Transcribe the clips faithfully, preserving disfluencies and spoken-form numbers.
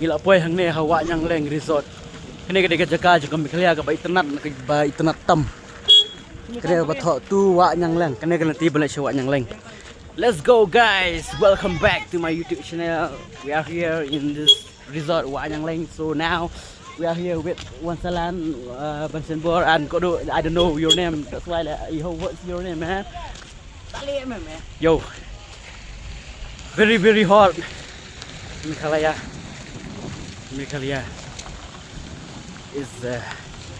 Ngi la poi hangne ha Wah Nyang Leng Resort. Kane ka dei ka jaka jong ka Meghalaya kaba itynnad, kaba itynnad tam. Kane ba thoh tu Wah Nyang Leng. Kane ka lynti ban leit sha Wah Nyang Leng. Let's go, guys. Welcome back to my YouTube channel. We are here in this resort, Wah Nyang Leng. So now we are here with Wan Salan, uh, Ban Senbor, and Kodo. I don't know your name. That's why, like, I hope, what's your name, man? Yo, very, very hot. Meghalaya. Meghalaya is a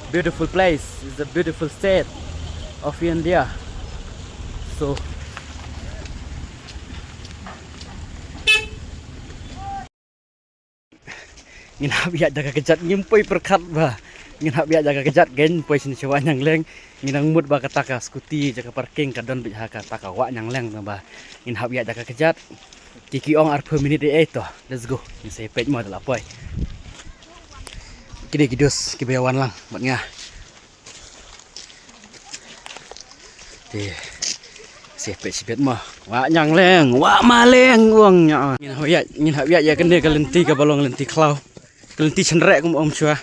beautiful place. It's a beautiful state of India. So, ngin hap ïaid da ka kjat, ngim poi pyrkhat ba ngin hap ïaid da ka kjat, ngin poi sha Wah Nyang Leng. Ngin nang mut ba kata ka scooty jaka parking ka don beit ha kata ka Wah Nyang Leng, ba ngin hap ïaid da ka kjat. Ki ki ong arphew minit ei ei. To, let's go. Ngin sa peit mo da la poi. Ki dei ki dus kiba wan lang bad nga. Te, sa peit shibit mo. Wah Nyang Leng, Wah Maleng, wang nya. Ngin hap ïaid, ngin hap ïaid ïa kane ka lynti kaba long lynti khlaw. Ka lynti shynreh kum ong shuwa.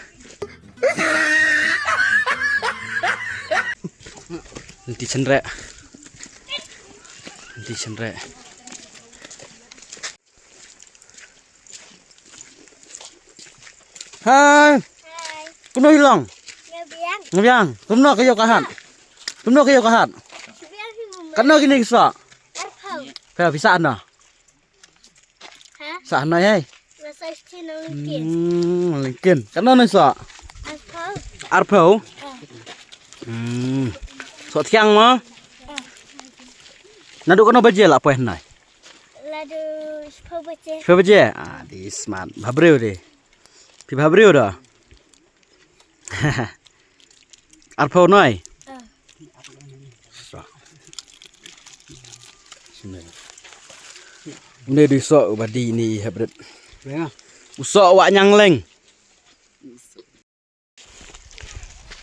Lynti shynreh. Lynti shynreh. Hai. Kumno hi long? Nga biang. Nga biang. Kumno ka ïew ka hat? Kumno ka ïew ka hat? Katno kine ki soh? Arphew. Phi sah hano? Ha? Sah hano ei? Nga sah sha nong Lyngkhin. Hmm, Lyngkhin. Katno nong soh? Arphew. Arphew? Hmm. Soh thiang mo? Naduh katno baje la poi hano? Naduh shiphew baje. Shiphew baje? Ah, dei smart. Bha briew dei. Phi bha briew da? Arphew noi? Ah. Une dei u soh uba dei ine i hep rit. U soh Wah Nyang Leng.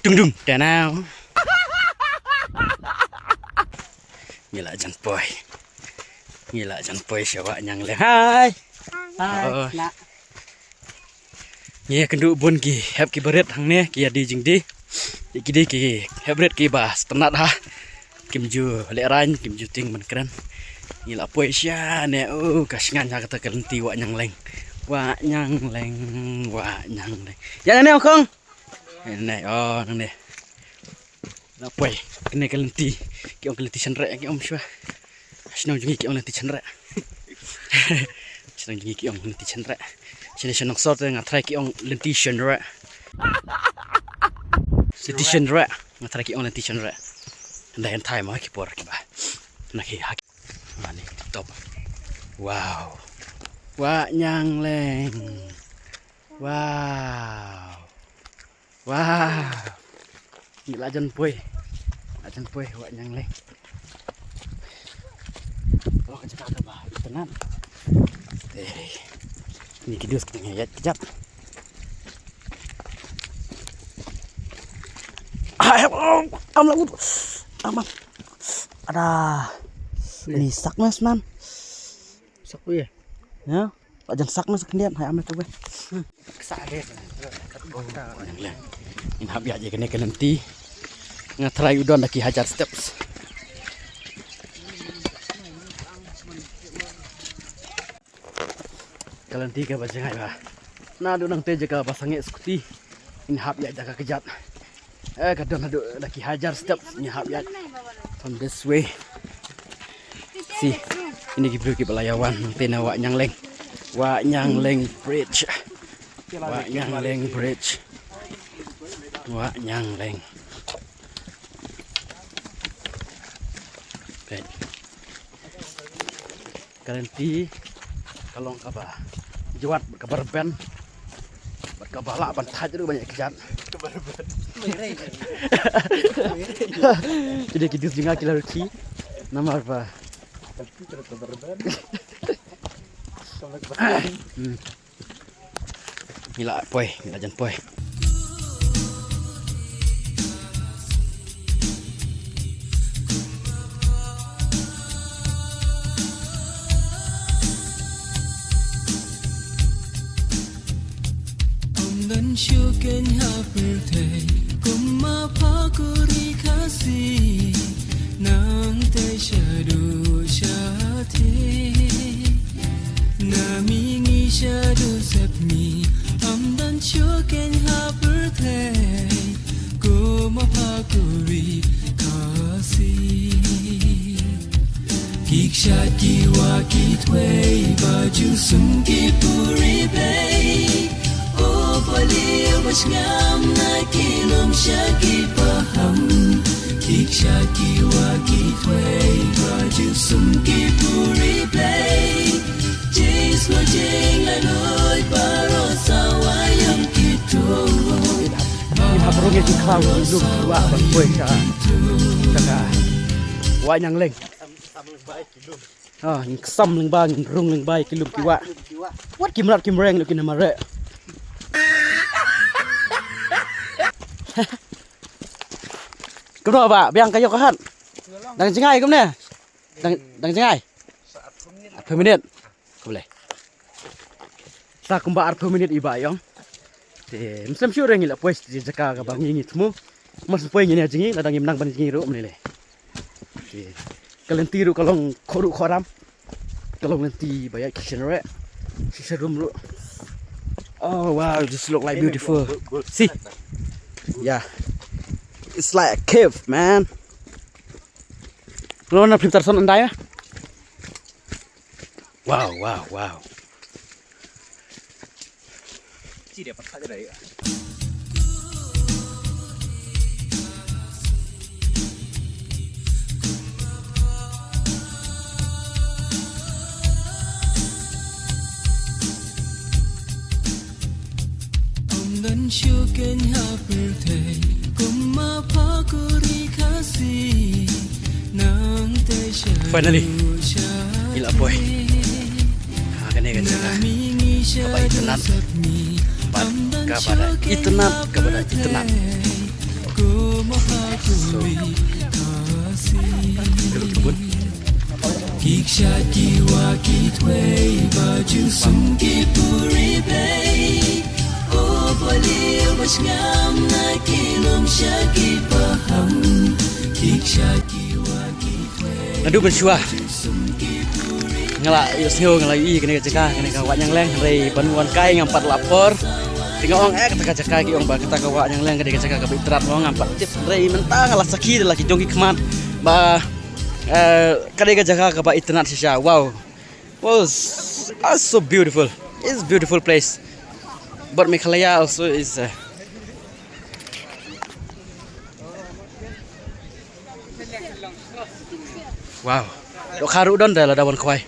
Dung dung danau. Ngi la jan poi. Ngi la jan poi sha Wah Nyang Leng. Hai. Hai. Oh. Ngi ïakynduh bun ki hep kiba rit hangne, ki ïa die jingdie. Ki dei ki hep rit kiba sngewtynnat ha. Kim ju lehraiñ, kim ju tieng ban kren. Ngi la poi shane, oh, ka shngaiñ ha kata ka lynti Wah Nyang Leng. Wah Nyang Leng, Wah Nyang Leng. Ïa nangne ong khong. Nangne, oh, nangne. La poi, kane ka lynti, ki ong ka lynti shynreh, ki ong shuwa. Shnong jong ngi ki ong lynti shynreh. Shnong jong ngi ki ong lynti shynreh. Shane shnong sor te nga tharai ki ong lynti shynreh. Lynti shynreh, nga tharai ki ong lynti shynreh. Hynda hynthai ma ki por kiba. Na ki ha ki. Mane top. Wow. Wah Nyang Leng. Wow. Wow. Ngi la jan poi. La jan poi Wah Nyang Leng. Oh, ka jaka kaba itynnad. Eh. Ni ki dus kita ngi ïaid kjat. Ah, eh, oh, am la ut. Am, am. Ada. Ni sak mes man. Sak wei. Ya. Ka jan sak na sa khyndiat, hai, ame tu wei. Sak re. Ngi hap ïaid ïa kane ka lynti. Nga tharai u don da ki hajar steps. Ka lynti kaba jngai ba. Naduh nangte jaka ba sangeh scooty. Ngi hap ïaid da ka kjat. Eh, ka don haduh da ki hajar step, ngi hap ïaid. From this way. See, ine ki briew kiba la ïa wan, nangte na Wah Nyang Leng. Wah Nyang Leng Bridge. Wah Nyang Leng Bridge. Wah Nyang Leng. Okay. Ka lynti ka long kaba jwat bad kaba rben bad kaba lah ban thait ruh ban ïa kjat. Kaba rben. Ki dei ki dus jong nga ki la rkhie. Namar ba kaba rben. Kaba rben. Hmm. Ngi la poi, ngi la jan poi. Shu kynha pyrthei kum ma pha kuri Khasi, nang te shaduh shathie. Na mihngi shaduh sepmi, ym don shu kynha pyrthei kum ma pha kuri Khasi. Ki kshaid ki wah ki thwei ba ju sum ki puri blei. O pali ba sngam na ki lum sha ki paham. Ki kshaid ki wah ki thwei ba ju sum ki puri blei. Jis lo jing la noi paro sa wayang ki thwei. Ni hap rung ïa ki khlaw ki lum ki wah ban poi sha jaka Wah Nyangleng. Ah, ngin ksam lyngba, ngin rung lyngba ïa ki lum ki wah. Wat ki mrad ki mreng lut ki na mareh. Kumno ba biang ka ïoh ka hat? Dang jngai kumne? Dang, dang jngai? Arphew minit. Khublei. Sa kumba arphew minit iba ïong. Te, ym sngewsih re ngi la poi sha jaka kaba ngi ngi thmu. Mas poi ngi ne jngi, lada ngim nang ban jngi ruh mne le. Te, ka lynti ruh ka long khoh ruh khoh ram. Ka long lynti ba ïa ki shen re. Shisha rum ruh. Oh wow, this look like beautiful. See? Yeah. It's like a cave, man. Lo na phim tar son andai. Wow, wow, wow. Finally, ngi la poi ha kane ka jaka kaba itynnat, bad kaba da itynnat, kaba da itynnat. So, ka lut ka bun. Ki kshaid ki wah ki thwei ba ju sum ki puri blei. O pali ba sngam na ki lum sha ki paham. Ki kshaid ki wah ki thwei. Naduh mynshuwa nga la ïohsngew, nga la ïohi kane ka jaka, kane ka Wah Nyangleng, hynrei ban wan kai ngam pat la por. Te nga ong, eh, kata ka jaka, ki ong ba kata ka Wah Nyangleng ka dei ka jaka kaba itynnat mo, ngam pat tip, hynrei mynta nga la sakhi da la ki jong ki khmat ba, eh, ka dei ka jaka kaba itynnat shisha. Wow. Wow, s-, ah, so beautiful. It's beautiful place. But Meghalaya also is, uh, wow. Dohkha ruh don da lada wan khwai.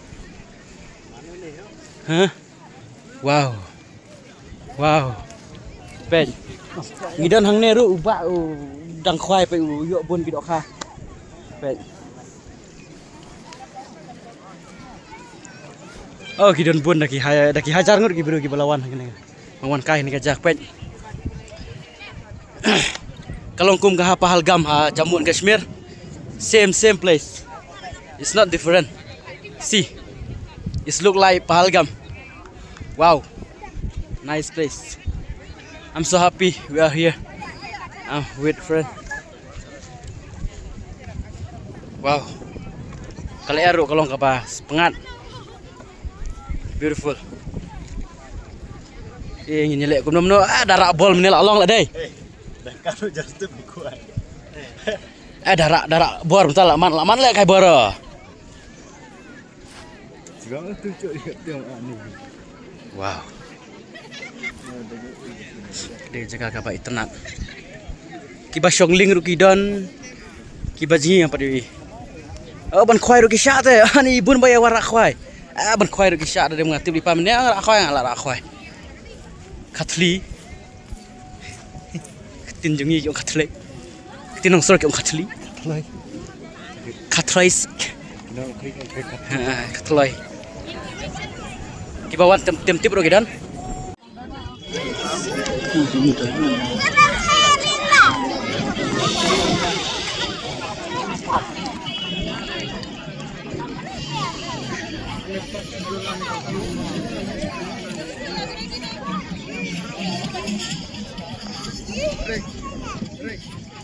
Huh? Wow. Wow. Peit. Ngi don hangne ruh u bah u dang khwai, peit u ïoh bun ki dohkha. Peit. Oh, ki don bun da ki ha-, da ki hajar ngut ki briew kiba la wan hangne. Wan kai hangne ka jaka, peit. Ka long kum ka ha Pahalgam ha Jammu and Kashmir. Same, same place. It's not different. See. It's look like Pahalgam. Wow. Nice place. I'm so happy we are here. Uh, with friend. Wow. Ka lyer ruh ka long kaba pyngngad. Beautiful. Eh, ngin ïaleh kumno kumno. Ah, da rah bor mynne la long la dei. Eh, da ka ruh just tu buku ai. Eh, da rah, da rah bor mynta la man, la man leh kai bor. Wow. Dei jaka kaba itynnat. Kiba shong lieng ruh ki don. Kiba jngi ngam pat ïohi. Oh, ban khwai ruh ki shah te. Ani bun ba ïa wan rah khwai. Ah, ban khwai ruh ki shah te, dei nga tip lypa mynne nga rah khwai, nga la rah khwai. Ka thli. Ka ktien jong ngi ki ong ka thlei. Ka ktien Nongstoiñ ki ong ka thli. Ka thlei. Ka thlei. Ha, ka thlei. Kiba wan tem, tem tip ruh ki don. Ready. Ready.